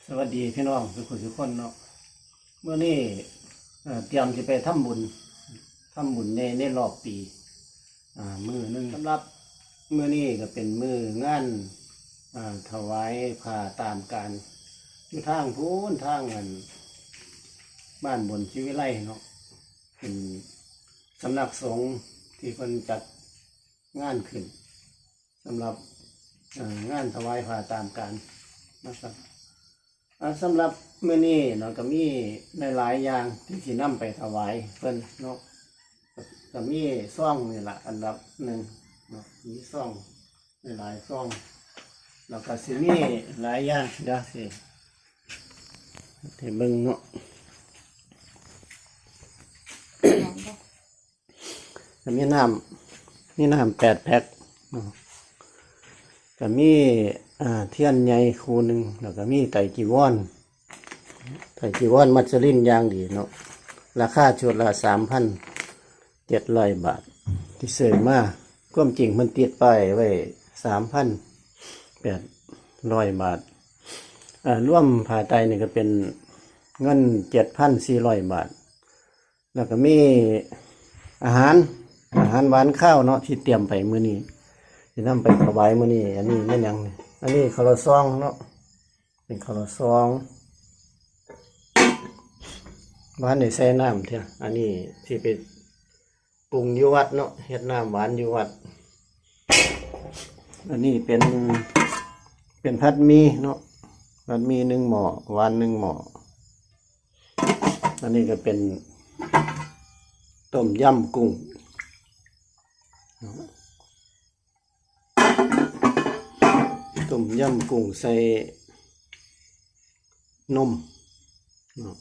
ສະຫວັດດີພີ່ນ້ອງທຸກຄົນທຸກຄົນເນາະ. ມື້ນີ້ ເອີ ຕຽມຊິໄປທຳບຸນ ທຳບຸນໃນ ໃນລອບປີ ອາ ມື້ໜຶ່ງ. ສຳລັບມື້ນີ້ກໍເປັນມື້ງານ ອາ ຖວາຍຜ້າຕາມການ ຢູ່ທາງພຸ້ນ ທາງອັນ ບ້ານບຸນສີວິໄລເນາະ. ເປັນສຳນັກສົງທີ່ເພິ່ນຈັດງານຂຶ້ນ ສຳລັບ ເອີ ງານຖວາຍຜ້າຕາມການນະຄັບ. ອາ ສຳລັບມື້ນີ້ເນາະ ກໍມີຫຼາຍໆຢ່າງທີ່ຊິນຳໄປຖວາຍເພິ່ນເນາະ. ກໍມີຊອງນີ້ລະອັນດັບໜຶ່ງເນາະ ມີຊອງຫຼາຍໆຊອງ ແລ້ວກໍຊິມີຫຼາຍຢ່າງ ດຽວຊິໃຫ້ເບິ່ງເນາະ. ກໍມີນ້ຳ ມີນ້ຳແປດແພັກເນາະ ກໍມີ ອາ ທຽນໃຫຍ່ຄູ່ໜຶ່ງ ແລ້ວກໍມີໄຕຈີວອນ ໄຕຈີວອນມັດສະລິນຢ່າງດີເນາະ. ລາຄາຊຸດລະສາມພັນເຈັດຮ້ອຍບາດ ທີ່ຊື້ມາ. ຄວາມຈິງເພິ່ນຕິດປ້າຍໄວ້ສາມພັນແປດຮ້ອຍບາດ. ເອີ ລວມຜ້າໄຕນີ້ກໍເປັນເງິນເຈັດພັນສີ່ຮ້ອຍບາດ. ແລ້ວກໍມີອາຫານ ອາຫານຫວານຄາວເນາະ ທີ່ຕຽມໄປມື້ນີ້ ທີ່ນຳໄປຖວາຍມື້ນີ້. ອັນນີ້ແມ່ນຫຍັງນີ້? ອັນນີ້ເຂົ້າລະຊອງເນາະ ເປັນເຂົ້າລະຊອງ ບໍ່ທັນໄດ້ໃສ່ນ້ຳເທື່ອ. ອັນນີ້ຊິໄປປຸງຢູ່ວັດເນາະ ເຮັດນ້ຳຫວານຢູ່ວັດ. ອັນນີ້ເປັນ ເປັນຜັດໝີ່ເນາະ ຜັດໝີ່ໜຶ່ງໝໍ້ ຫວານໜຶ່ງໝໍ້. ອັນນີ້ກໍເປັນຕົ້ມຍຳກຸ້ງ ຕົ້ມຍຳກຸ້ງໃສ່ນົມເນາະ.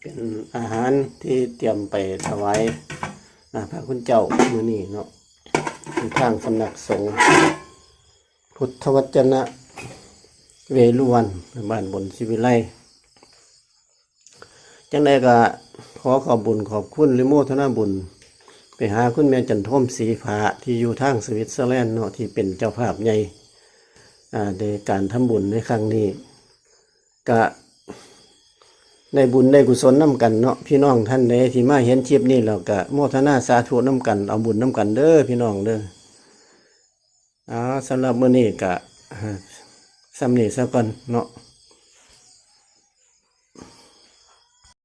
ເປັນອາຫານທີ່ຕຽມໄປຖວາຍ ອາ ພະຄຸນເຈົ້າມື້ນີ້ເນາະ ຢູ່ທາງສຳນັກສົງພຸດທະວັດຈະນະເວລຸວັນ ບ້ານບຸນສີວິໄລ. ຈັ່ງໃດກໍຂໍຂອບບຸນຂອບຄຸນ ແລະ ໂມທະນາບຸນໄປຫາຄຸນແມ່ຈັນໂທມສີຟ້າ ທີ່ຢູ່ທາງສະວິດເຊີແລນເນາະ ທີ່ເປັນເຈົ້າພາບໃຫຍ່ ອາ ໃນການທຳບຸນໃນຄັ້ງນີ້. ກະໄດ້ບຸນໄດ້ກຸສົນນຳກັນເນາະ. ພີ່ນ້ອງທ່ານໃດທີ່ມາເຫັນຄລິບນີ້ແລ້ວກະໂມທະນາສາທຸນຳກັນ ເອົາບຸນນຳກັນເດີພີ່ນ້ອງເດີ. ເອົາ ສຳລັບມື້ນີ້ກະ ສ່ຳນີ້ຊະກ່ອນເນາະ.